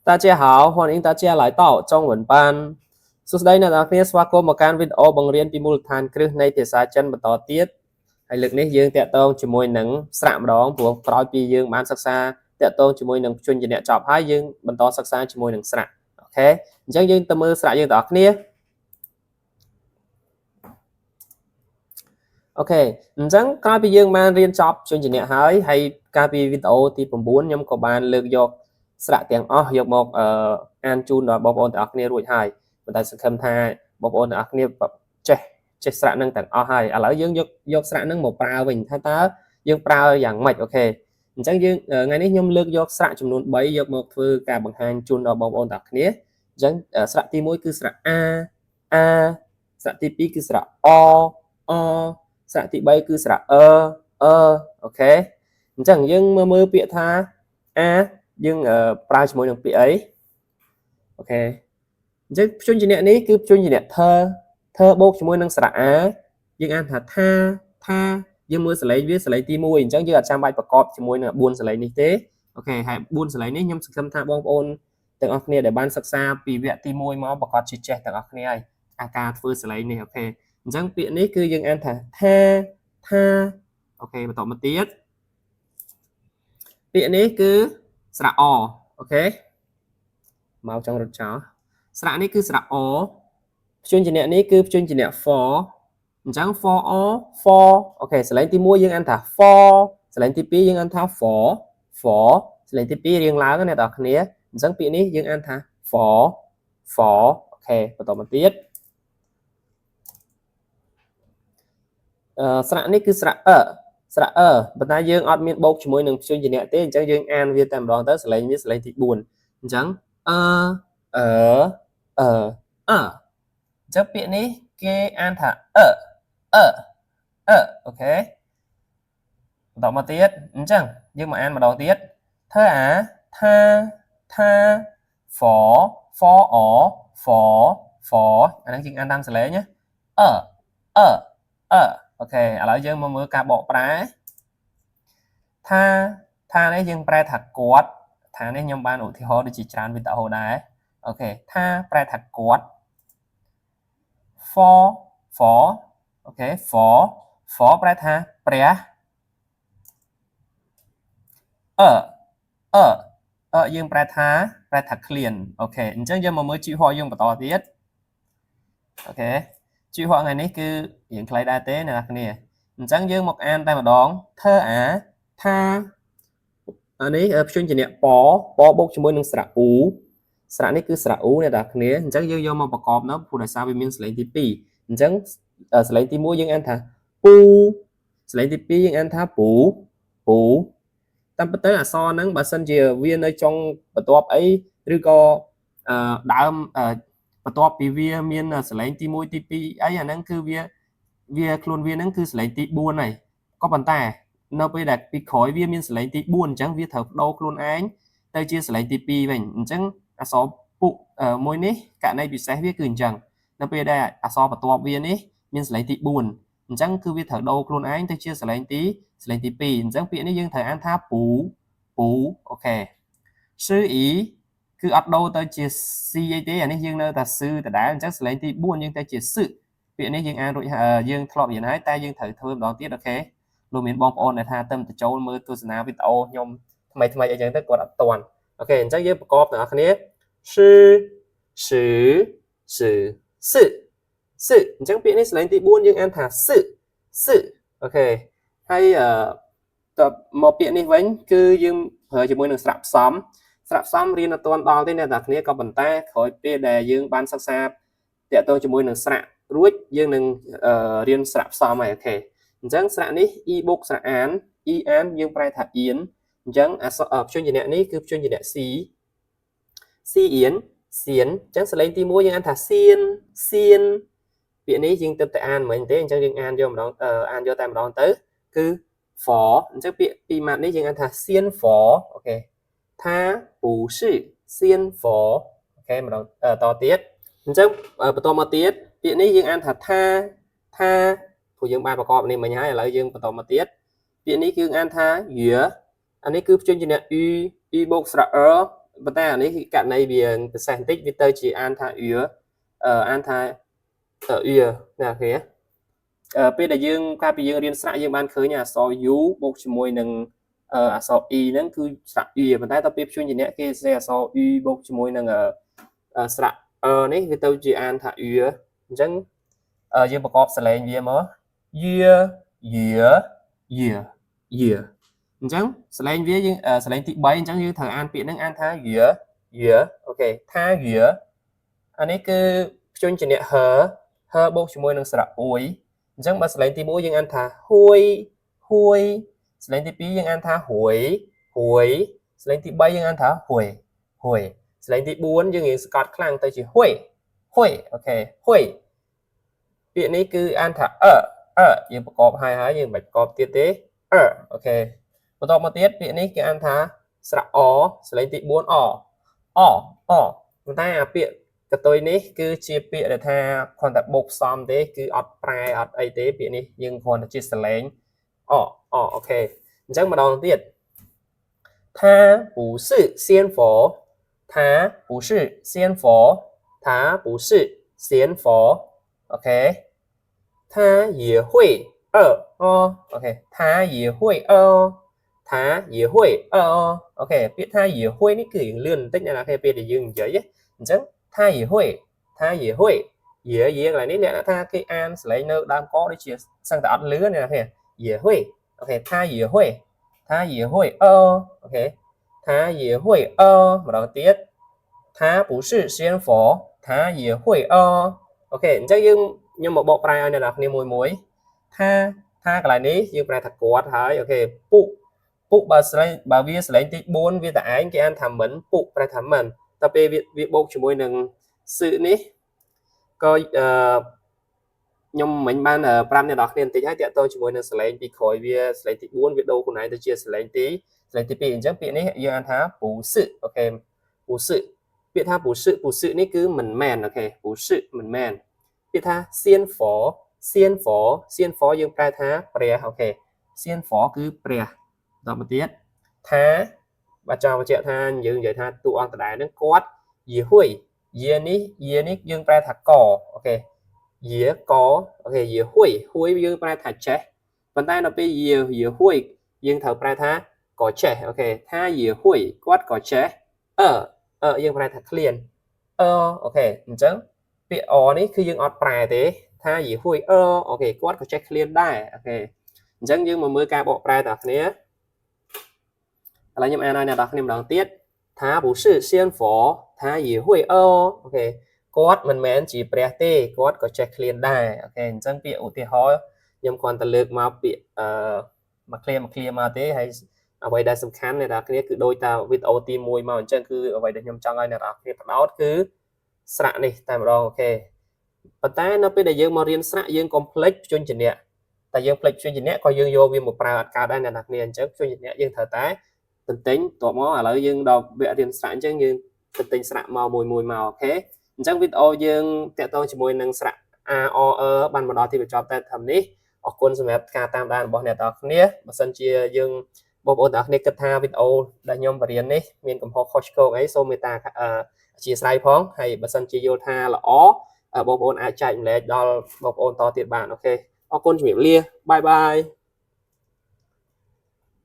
大家好，欢迎大家来到中文班。សួស្តីអ្នកទាំងអស់គ្នាស្វាគមន៍មកកាន់វីដេអូបង្រៀនពីមូលដ្ឋានគ្រឹះនៃភាសាចិនបន្តទៀតហើយលើកនេះយើងតាក់ទងជាមួយនឹងស្រៈម្ដងព្រោះក្រោយពីយើងបានសិក្សាតាក់ទងជាមួយនឹងព្យញ្ជនៈចប់ហើយយើងបន្តសិក្សាជាមួយនឹងស្រៈOK អញ្ចឹងយើងទៅមើលស្រៈយើងទាំងអស់គ្នាOK អញ្ចឹងក្រោយពីយើងបានរៀនចប់ព្យញ្ជនៈហើយហើយកាលពីវីដេអូទី9ខ្ញុំក៏បានលើកយកស្រៈទាំងអស់យកមកអានជូនដល់បងប្អូនទាំងអស់គ្នារួចហើយប៉ុន្តែសង្ឃឹមថាបងប្អូនទាំងអស់គ្នាចេះចេះស្រៈនឹងទាំងអស់ហើយឥឡូវយើងយកយកស្រៈនឹងមកប្រើវិញថាតើយើងប្រើយ៉ាងម៉េច OK អញ្ចឹងយើងថ្ងៃនេះខ្ញុំលើកយកស្រៈចំនួន3យកមកធ្វើការបង្ហាញជូនដល់បងប្អូនទាំងអស់គ្នាអញ្ចឹងស្រៈទី1គឺស្រៈអាអាស្រៈទី2គឺស្រៈអអស្រៈទី3គឺស្រៈអឺអឺ OK អញ្ចឹងយើងមើលមើលពាក្យថាអាយើងប្រើជាមួយនឹងពាក្យអី OK អញ្ចឹងព្យញ្ជនៈនេះគឺព្យញ្ជនៈធធបូកជាមួយនឹងស្រៈអាយើងអានថាថាថាយើងមើលសលេងវាសលេងទី1អញ្ចឹងយើងអត់ចាំបាច់ប្រកបជាមួយនឹង4សលេងនេះទេ OK ហើយ4សលេងនេះខ្ញុំសង្ឃឹមថាបងប្អូនទាំងអស់គ្នាដែលបានសិក្សាពីវគ្គទី1មកប្រកាសជាចេះទាំងអស់គ្នាហើយអាការធ្វើសលេងនេះ OK អញ្ចឹងពាក្យនេះគឺយើងអានថាថាថា OK បន្តមកទៀតពាក្យនេះគឺស្រៈអ OK មកចង់រត់ចោលស្រៈនេះគឺស្រៈអព្យញ្ជនៈនេះគឺព្យញ្ជនៈ for អញ្ចឹង for o for OK សលេងទី1យើងអានថា for សលេងទី2យើងអានថា for for សលេងទី2រៀងឡើងណាអ្នកទាំងអស់គ្នាអញ្ចឹងពាក្យនេះយើងអានថា for for OK បន្តមកទៀតអឺស្រៈនេះគឺស្រៈអស្រៈអប៉ុន្តែយើងអត់មានបូកជាមួយនឹងព្យញ្ជនៈទេអញ្ចឹងយើងអានវាតែម្ដងទៅសលេងវាសលេងទី4អញ្ចឹងអឺអឺអឺអអញ្ចឹងពាក្យនេះគេអានថាអឺអឺអឺ OK បន្តមកទៀតអញ្ចឹងយើងមកអានម្ដងទៀតធ្វើអាថាថា for for or for for អាហ្នឹងយើងអានតាមសលេងណាអឺអឺអឺ OK ឥឡូវយើងមកមើលការបកប្រែថាថានេះយើងប្រែថាគាត់ថានេះខ្ញុំបានឧទាហរណ៍ដូចជាច្រើនវីដេអូដែរ OK ថាប្រែថាគាត់ for for OK for for ប្រែថាព្រះអឺអឺអឺយើងប្រែថាប្រែថាឃ្លាន OK អញ្ចឹងយើងមកមើលជីហោយើងបន្តទៀត OK ជីហោថ្ងៃនេះគឺរៀងខ្លីដែរទេអ្នកនរគ្នាអញ្ចឹងយើងមកអានតែម្ដងធ្វើអាថាអានេះព្យញ្ជនៈពពបូកជាមួយនឹងស្រៈអ៊ូស្រៈនេះគឺស្រៈអ៊ូអ្នកនរគ្នាអញ្ចឹងយើងយកមកប្រកបនៅព្រោះដោយសារវាមានសលេងទី2អញ្ចឹងសលេងទី1យើងអានថាពូសលេងទី2យើងអានថាពូពូតាមពិតទៅអក្សរហ្នឹងបើសិនជាវានៅចុងបន្ទាប់អីឬក៏ដើមបន្ទាប់ពីវាមានសលេងទី1ទី2អីអាហ្នឹងគឺវាវាខ្លួនវាហ្នឹងគឺសលេងទី4ហើយក៏ប៉ុន្តែនៅពេលដែលពីក្រោយវាមានសលេងទី4អញ្ចឹងវាត្រូវបដូរខ្លួនឯងទៅជាសលេងទី2វិញអញ្ចឹងអក្សរពុមួយនេះករណីពិសេសវាគឺអញ្ចឹងនៅពេលដែលអក្សរបន្ទាប់វានេះមានសលេងទី4អញ្ចឹងគឺវាត្រូវដូរខ្លួនឯងទៅជាសលេងទីសលេងទី2អញ្ចឹងពាក្យនេះយើងត្រូវអានថាពូពូ OK សឺអ៊ីគឺអត់ដូរទៅជាស៊ីអីទេអានេះយើងនៅតែសឺដដែលអញ្ចឹងសលេងទី4យើងទៅជាសឺពាក្យនេះយើងអានរួចយើងធ្លាប់រៀនហើយតែយើងត្រូវធ្វើម្ដងទៀត OK លោកមានបងប្អូនដែលថាទៅទៅចូលមើលទស្សនាវីដេអូខ្ញុំថ្មីថ្មីអីចឹងទៅគាត់អត់ទាន់ OK អញ្ចឹងយើងប្រកបទាំងអស់គ្នាសឺសឺសឺសឺសឺអញ្ចឹងពាក្យនេះសលេងទី4យើងអានថាសឺសឺ OK ហើយអឺតមកពាក្យនេះវិញគឺយើងប្រើជាមួយនឹងស្រៈផ្សំស្រៈផ្សំរៀនអត់ទាន់ដល់ទេអ្នកទាំងគ្នាក៏ប៉ុន្តែក្រោយពេលដែលយើងបានសិក្សាតាក់ទងជាមួយនឹងស្រៈរួចយើងនឹងរៀនស្រៈផ្សំហើយ OK អញ្ចឹងស្រៈនេះ e បូកស្រៈអាន e អានយើងប្រែថាអៀនអញ្ចឹងអក្សរព្យញ្ជនៈនេះគឺព្យញ្ជនៈ c c អៀនសៀនអញ្ចឹងសលេងទី1យើងអានថាសៀនសៀនពាក្យនេះយើងទៅតែអានមិញទេអញ្ចឹងយើងអានយកម្ដងអានយកតែម្ដងទៅគឺ for អញ្ចឹងពាក្យពីរម៉ាត់នេះយើងអានថាសៀន for OK ថា不是សៀន for OK ម្ដងតទៀតអញ្ចឹងបន្តមកទៀតពាក្យនេះយើងអានថាថាថាព្រោះយើងបានប្រកបនេះមិញហើយឥឡូវយើងបន្តមកទៀតពាក្យនេះគឺអានថាយអានេះគឺព្យញ្ជនៈ u u បូកស្រៈ អ ប៉ុន្តែអានេះករណីវាពិសេសបន្តិចវាទៅជាអានថា ư អានថា ư ណាគេពេលដែលយើងកាលពីយើងរៀនស្រៈយើងបានឃើញអក្សរ u បូកជាមួយនឹងអក្សរ e ហ្នឹងគឺស្រៈ u ប៉ុន្តែដល់ពេលព្យញ្ជនៈគេសេអក្សរ u បូកជាមួយនឹងស្រៈ e នេះវាទៅជាអានថា u អញ្ចឹងយើងប្រកបសលេងវាមក យយយយអញ្ចឹងសលេងវាយើងសលេងទី3អញ្ចឹងយើងត្រូវអានពាក្យហ្នឹងអានថាយយ OK ថាយអានេះគឺព្យញ្ជនៈហហបូកជាមួយនឹងស្រៈអួយអញ្ចឹងបើសលេងទី1យើងអានថាហួយហួយសលេងទី2យើងអានថាហួយហួយសលេងទី3យើងអានថាហួយហួយសលេងទី4យើងរៀងស្កត់ខ្លាំងទៅជាហួយហួយ OK ហួយពាក្យនេះគឺអានថាអឺអឺយើងប្រកបហើយហើយយើងមិនបាច់ប្រកបទៀតទេអឺ OK បន្តមកទៀតពាក្យនេះគេអានថាស្រៈអសលេងទី4អអអប៉ុន្តែអាពាក្យកតុយនេះគឺជាពាក្យដែលថាគ្រាន់តែបូកផ្សំទេគឺអត់ប្រែអត់អីទេពាក្យនេះយើងគ្រាន់តែជាសលេងអអ OK អញ្ចឹងម្ដងទៀត他不是仙佛他不是仙佛他不是仙佛 OK 他也会饿哦 OK 他也会饿哦他也会饿哦 OK ពាក្យថា也会នេះគឺរៀងលឿនបន្តិចអ្នកនរគ្នាពេលដែលយើងនិយាយអញ្ចឹង他也会他也会也也កន្លែងនេះអ្នកថាគេអានសលេងនៅដើមកដូចជាសឹងតែអត់លឿនអ្នកនរគ្នា也会 OK 他也会他也会饿 OK 他也会饿ម្ដងទៀត他不是仙佛他也会饿 OK អញ្ចឹងយើងខ្ញុំមកបកប្រែឲ្យអ្នកនរគ្នាមួយមួយថាថាកន្លែងនេះយើងប្រែថាគាត់ហើយ OK 不不បើស្រេងបើវាស្រេងទី4វាតែឯងគេអានថាមិន 不ប្រែថាមិនតែពេលវាបូកជាមួយនឹង是នេះក៏អឺខ្ញុំមិញបានប្រាប់អ្នកនរគ្នាបន្តិចហើយតាក់ទងជាមួយនឹងសលេងពីក្រោយវាសលេងទី4វាដូរខ្លួនឯងទៅជាសលេងទីសលេងទី2អញ្ចឹងពាក្យនេះយើងអានថា不是 OK 不是ពាក្យថា不是不是នេះគឺមិនមែន OK 不是មិនមែនពាក្យថា仙佛仙佛仙佛យើងប្រែថាព្រះ OK 仙佛គឺព្រះបន្តមកទៀតថាបើចង់បញ្ជាក់ថាយើងនិយាយថាតួអង្គដដែលហ្នឹងគាត់也会也នេះ也នេះយើងប្រែថាក OK 也ក OK 也会会យើងប្រែថាចេះប៉ុន្តែដល់ពេល也也会យើងត្រូវប្រែថាក៏ចេះ OK ថា也会គាត់ក៏ចេះអឺអឺយើងប្រែថាឃ្លានអឺ OK អញ្ចឹងពាក្យអនេះគឺយើងអត់ប្រែទេថា也会អឺ OK គាត់ក៏ចេះឃ្លានដែរ OK អញ្ចឹងយើងមកមើលការបកប្រែតើគ្នាឥឡូវខ្ញុំអានឲ្យអ្នកនរគ្នាម្ដងទៀត他不是仙佛他也会饿 OK គាត់មិនមែនជាព្រះទេគាត់ក៏ចេះឃ្លានដែរ OK អញ្ចឹងពាក្យឧទាហរណ៍ខ្ញុំគ្រាន់តែលើកមកពាក្យអឺមួយឃ្លាមួយឃ្លាមកទេហើយអ្វីដែលសំខាន់អ្នកនរគ្នាគឺដូចតាវីដេអូទី1មកអញ្ចឹងគឺអ្វីដែលខ្ញុំចង់ឲ្យអ្នកនរគ្នាផ្ដោតគឺស្រៈនេះតែម្ដង OK ប៉ុន្តែនៅពេលដែលយើងមករៀនស្រៈយើងកុំភ្លេចព្យញ្ជនៈតែយើងភ្លេចព្យញ្ជនៈក៏យើងយកវាមកប្រើអត់កើតដែរអ្នកនរគ្នាអញ្ចឹងព្យញ្ជនៈយើងត្រូវតែទន្ទិញតបមកឥឡូវយើងដល់វគ្គរៀនស្រៈអញ្ចឹងយើងទន្ទិញស្រៈមកមួយមួយមក OK អញ្ចឹងវីដេអូយើងតាក់ទងជាមួយនឹងស្រៈ A O E បានមកដល់ទីបញ្ចប់តែត្រឹមនេះអរគុណសម្រាប់ការតាមដានរបស់អ្នកទាំងអស់គ្នាបើសិនជាយើងបងប្អូនទាំងអស់គ្នាគិតថាវីដេអូដែលខ្ញុំបរៀននេះមានកំហុសខុសឆ្គងអីសូមមេត្តាអធ្យាស្រ័យផងហើយបើសិនជាយល់ថាល្អបងប្អូនអាចចែករំលែកដល់បងប្អូនតទៀតបាន OK អរគុណជំរាបលា bye bye.